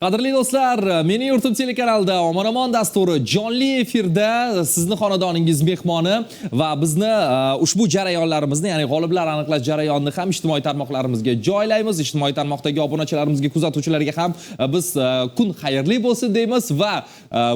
Qadrli do'stlar, Meni yurtim telekanalida Omon Omon dasturi jonli efirda sizni xonadoningiz mehmoni va bizni ushbu jarayonlarimizni, ya'ni g'oliblar aniqlash jarayonini ham ijtimoiy tarmoqlarimizga joylaymiz. Ijtimoiy tarmoqdagi obunachilarimizga, kuzatuvchilarga ham biz kun xayrli bo'lsin deymiz va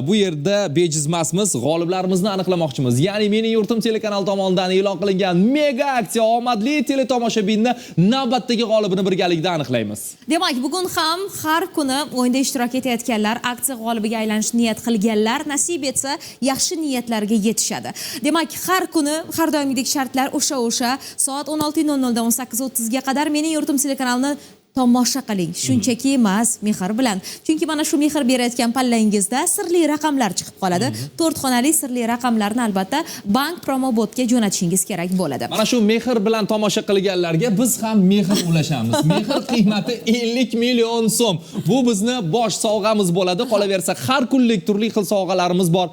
bu yerda bejiz emasmiz, g'oliblarimizni aniqlamoqchimiz. Ya'ni Meni yurtim telekanali tomonidan e'lon qilingan mega aksiya omadli teletomoshabinni navbatdagi g'olibini birgalikda aniqlaymiz. Demak, bugun ham har kuni o'yinda ishtirok etayotganlar, aksiya g'olibiga aylanishni niyat qilganlar nasib etsa yaxshi niyatlarga yetishadi. Demak, har kuni har doimgidek shartlar o'sha soat 16:00 dan 18:30 ga qadar Mening yurtim telekanalini tomosha qiling. Shunchaki emas, mehr bilan. Chunki mana shu mehr berayotgan pallangizda sirli raqamlar chiqib qoladi. To'rt xonali sirli raqamlarni albatta bank promobotga jo'natishingiz kerak bo'ladi. Mana shu mehr bilan tomosha qilganlarga biz ham mehr ulashamiz. Mehr qiymati 50 million so'm. Bu bizni bosh sovg'amiz bo'ladi. Qolaversa, har kunlik turli xil sovg'alarimiz bor.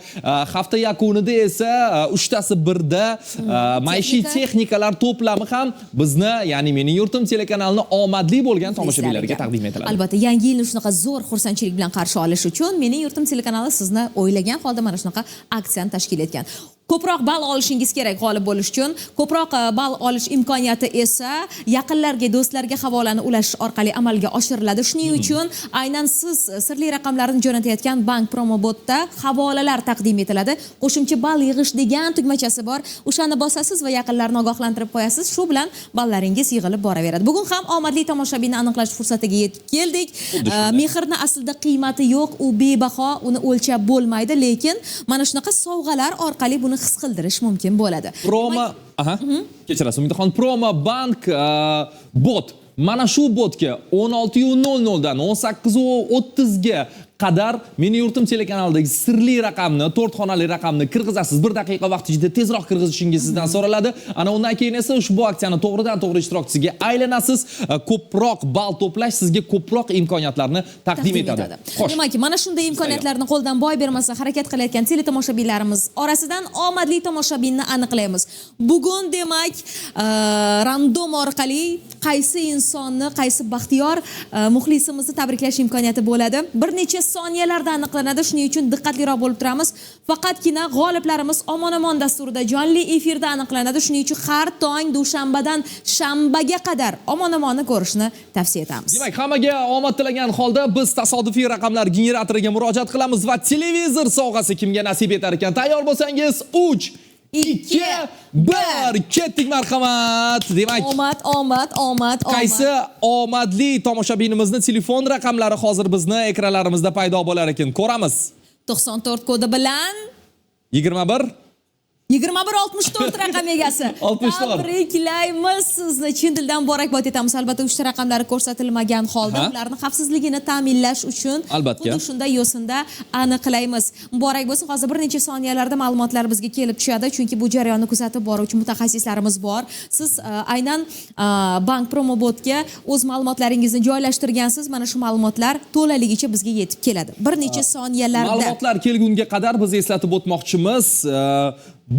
Hafta yakunida esa uchtasi birda maishiy Texnika. texnikalar to'plami ham bizni, ya'ni Mening yurtim telekanalini omadli bo'lgan tomoshabinlarga taqdim etiladi. Albatta, yangi yilni shunaqa zo'r xursandchilik bilan qarshi olish uchun Mening yurtim telekanali sizni o'ylagan holda mana shunaqa aksiyani tashkil etgan. Ko'proq ball olishingiz kerak g'olib bo'lish uchun. Ko'proq ball olish imkoniyati esa yaqinlarga, do'stlarga havolani ulashish orqali amalga oshiriladi. Shuning uchun aynan siz sirli raqamlarni jo'natayotgan bank promobotda havolalar taqdim etiladi. Qo'shimcha ball yig'ish degan tugmachasi bor. O'shani bosasiz va yaqinlarni ogohlantirib qo'yasiz. Shu bilan ballaringiz yig'ilib boraveradi. Bugun ham omadli tomoshabinni aniqlash fursatiga yetib keldik. Xuddi shunday. Mehrni aslida qiymati yo'q, u bebaho, uni o'lchab bo'lmaydi, lekin mana shunaqa sovg'alar orqali buni his qildirish mumkin bo'ladi. Promo, aha, kechirasiz, Umidaxon, Promo bank bot. Mana shu botga 16:00 dan 18:30 ga qadar Meni yurtim telekanalidagi sirli raqamni, to'rt xonali raqamni kirgizasiz. Bir daqiqa vaqt ichida tezroq kirgizishingiz sizdan so'raladi. Ana undan keyin esa ushbu aksiyani to'g'ridan to'g'ri ishtirokchisiga aylanasiz. Ko'proq ball to'plash sizga ko'proq imkoniyatlarni taqdim etadi. Xo'sh. Demak, mana shunday imkoniyatlarni qo'ldan boy bermasdan harakat qilayotgan teletomoshabinlarimiz orasidan omadli tomoshabinni aniqlaymiz. Bugun demak, random orqali qaysi insonni, qaysi baxtiyor muxlisimizni tabriklash imkoniyati bo'ladi. Bir necha soniyalarda aniqlanadi. Shuning uchun diqqatliroq bo'lib turamiz. Faqatgina g'oliblarimiz Omon Omon dasturida jonli efirda aniqlanadi. Shuning uchun har tong dushanbadan shanbaga qadar Omon Omonni ko'rishni tavsiya etamiz. Demak, hammaga omad tilagan holda biz tasodifiy raqamlar generatoriga murojaat qilamiz va televizor sovg'asi kimga nasib etar ekan? Tayyor bo'lsangiz, 3, 2, 1, ketdik, marhamat. Demak, Omad, omad, omad, omad. Qaysi omadli tomoshabinimizni telefon raqamlari hozir bizni ekranlarimizda paydo bo'lar ekan? Ko'ramiz. 94 kodi bilan 21 2164 raqam egasi. 64. Tabriklaymiz sizni. Chin dildan muborakbod etamiz. Albatta, uchta raqamlari ko'rsatilmagan holda ularni xavfsizligini ta'minlash uchun xuddi shunday yo'sinda aniqlaymiz. Muborak bo'lsin. Hozir bir necha soniyalarda ma'lumotlar bizga kelib tushadi, chunki bu jarayonni kuzatib boruvchi mutaxassislarimiz bor. Siz aynan bank promobotga o'z ma'lumotlaringizni joylashtirgansiz. Mana shu ma'lumotlar to'laligicha bizga yetib keladi. Bir necha soniyalarda. Ma'lumotlar kelgunga qadar biz eslatib o'tmoqchimiz.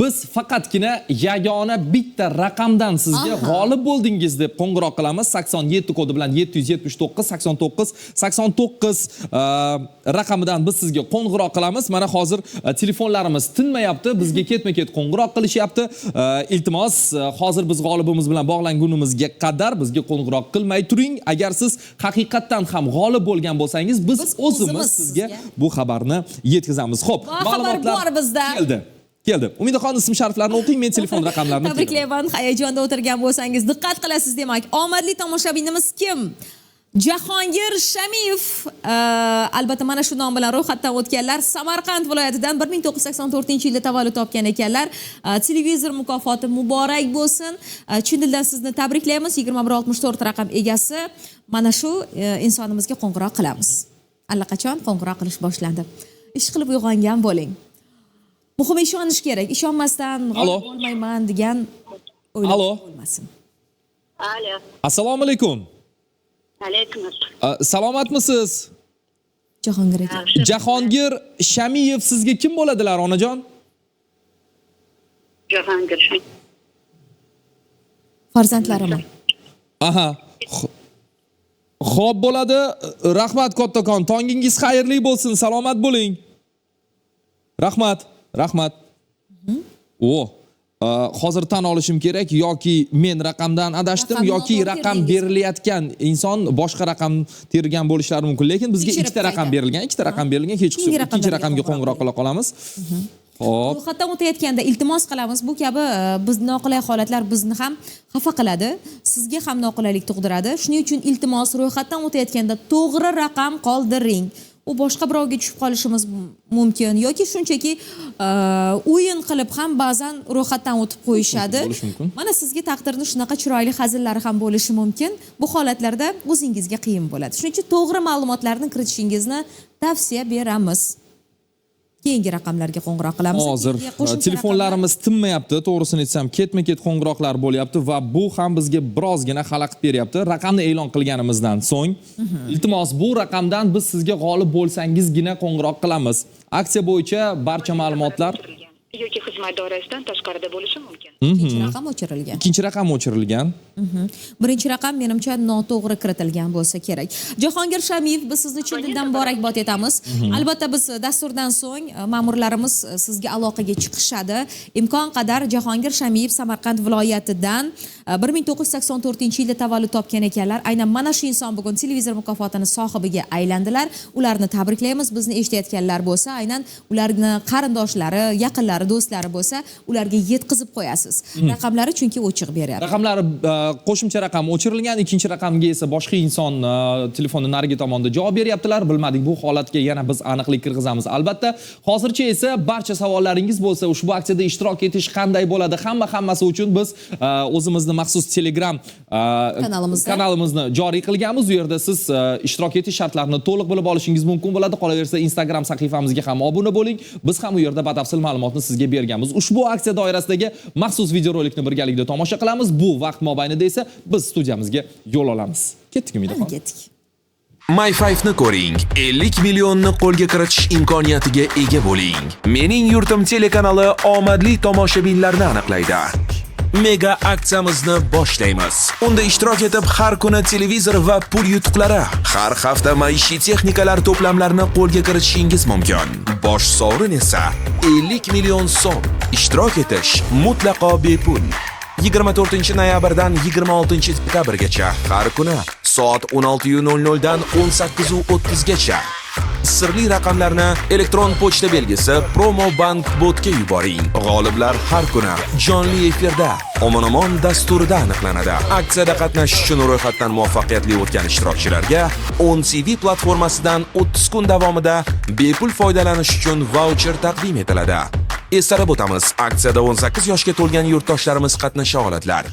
Biz faqatgina yagona bitta raqamdan sizga g'olib bo'ldingiz deb qo'ng'iroq qilamiz. 87 kodi bilan 779 89 89 raqamidan biz sizga qo'ng'iroq qilamiz. Mana hozir telefonlarimiz tinmayapti, bizga ketma-ket qo'ng'iroq qilishyapti. Iltimos, hozir biz g'olibimiz bilan bog'langunimizga qadar bizga qo'ng'iroq qilmay turing. Agar siz haqiqatdan ham g'olib bo'lgan bo'lsangiz, biz Biz o'zimiz o'zimiz sizga sizga bu xabarni yetkazamiz. Xo'p, Va xabar ma'lumotlar bor bizda. Keldi. Keldi. Umidaxon, ism shariflarni o'qing, men telefon raqamlarini teraman. Tabriklayman, hayajonda o'tirgan bo'lsangiz, diqqat qilasiz demak. Omadli tomoshabinimiz kim? Jahongir Shamiyev, albatta mana shu nom bilan ro'yxatdan o'tganlar Samarqand viloyatidan 1984-yilda tavallud topgan ekanlar. Televizor mukofoti muborak bo'lsin. Chin dildan sizni tabriklaymiz. 2164 raqam egasi mana shu insonimizga qo'ng'iroq qilamiz. Allaqachon qo'ng'iroq qilish boshlandi. Ish qilib uyg'ongan bo'ling. Muhimi ishonish kerak. Ishonmasdan Alo. g'olib bo'lmayman degan o'ylar Alo. bo'lmasin. Alo. Assalomu alaykum. Alaykum assalom. Salomatmisiz? Jahongir aka. Jahongir Shamiyev sizga kim bo'ladilar, onajon? Jahongir. Farzandlarimi? Aha. Xo'p, bo'ladi. Rahmat kattakon. Tongingiz xayrli bo'lsin. Salomat bo'ling. Rahmat. Rahmat. O, hozir tan olishim kerak, yoki men raqamdan adashdim, Raqamni yoki noto'g'ri raqam terdingiz. berilayotgan inson boshqa raqam tergan bo'lishlari mumkin. Lekin bizga Tekshirib ikkita raqam qayta. berilgan, ikkita raqam berilgan, hech Keyingi yo'q. Ikkinchi raqamlarga raqamga qo'ng'iroq qo'ng'iroq qila qolamiz. Xo'p. Ro'yxatdan o'tayotganda iltimos qilamiz, bu kabi biz noqulay holatlar bizni ham xafa qiladi, sizga ham noqulaylik tug'diradi. Shuning uchun iltimos, ro'yxatdan o'tayotganda to'g'ri raqam qoldiring. U boshqa birovga tushib qolishimiz mumkin yoki shunchaki o'yin qilib ham ba'zan ro'yxatdan o'tib qo'yishadi. Bo'lishi mumkin. Mana sizga taqdirni shunaqa chiroyli hazillari ham bo'lishi mumkin. Bu holatlarda o'zingizga qiyin bo'ladi. Shuning uchun to'g'ri ma'lumotlarni kiritishingizni tavsiya beramiz. Keyingi raqamlarga qo'ng'iroq qilamiz. Hozir Keyingi qo'shimcha telefonlarimiz tinmayapti, to'g'risini aytsam, ketma-ket qo'ng'iroqlar bo'lyapti va bu ham bizga birozgina xalaqit beryapti. Raqamni e'lon qilganimizdan so'ng, iltimos, bu raqamdan biz sizga g'olib bo'lsangizgina qo'ng'iroq qilamiz. Aksiya bo'yicha barcha ma'lumotlar Yoki xizmat doirasidan tashqarida bo'lishi mumkin. Ikkinchi raqam o'chirilgan. Ikkinchi raqam o'chirilgan. Birinchi raqam menimcha noto'g'ri kiritilgan bo'lsa kerak. Jahongir Shamiyev, biz sizni chin dildan muborakbod etamiz. Albatta, biz dasturdan so'ng ma'murlarimiz sizga aloqaga chiqishadi. Imkon qadar Jahongir Shamiyev Samarqand viloyatidan 1984-yilda tavallud topgan ekanlar. Aynan mana shu inson bugun televizor mukofotini sohibiga aylandilar. Ularni tabriklaymiz. Bizni eshitayotganlar bo'lsa, aynan ularni qarindoshlari, yaqinlari, do'stlari bo'lsa, ularga yetkazib qo'yasiz. Raqamlari chunki o'chiq beryapti. Raqamlari qo'shimcha raqam o'chirilgan, ikkinchi raqamga esa boshqa inson telefonni narigi tomonda javob beryaptilar. Bilmadik, bu holatga yana biz aniqlik kirgizamiz. Albatta, hozircha esa barcha savollaringiz bo'lsa, ushbu aksiyada ishtirok etish qanday bo'ladi, hammasi uchun biz o'zimizni maxsus Telegram Kanalimizda. kanalimizni joriy qilganmiz. U yerda siz ishtirok etish shartlarini to'liq bilib olishingiz mumkin bo'ladi. Qolaversa, Instagram sahifamizga ham obuna bo'ling. Biz ham u yerda batafsil ma'lumotni sizga berganmiz. Ushbu aksiya doirasidagi maxsus videorolikni birgalikda tomosha qilamiz. Bu vaqt mobaynida esa biz studiyamizga yo'l olamiz. Ketdik, Umidaxon. Ketdik. My 5 ni ko'ring, 50 millionni qo'lga kiritish imkoniyatiga ega bo'ling. Mening yurtim telekanali omadli tomoshabinlarni aniqlaydi. Mega aksiyamizni boshlaymiz. Unda ishtirok etib, har kuni televizor va pul yutuqlari, har hafta maishiy texnikalar to'plamlarini qo'lga kiritishingiz mumkin. Bosh sovrin esa 50 million so'm. Ishtirok etish mutlaqo bepul. 24 noyabrdan 26 dekabrgacha har kuni soat 16:00 dan 18:30 gacha sirli raqamlarni elektron pochta belgisi Promo Bank botga yuboring. G'oliblar har kuni jonli efirda Omon Omon dasturida aniqlanadi. Aksiyada qatnashish uchun ro'yxatdan muvaffaqiyatli o'tgan ishtirokchilarga 10 TV platformasidan 30 kun davomida bepul foydalanish uchun vaucher taqdim etiladi. Eslatib o'tamiz, aksiyada 18 yoshga to'lgan yurtdoshlarimiz qatnasha oladilar.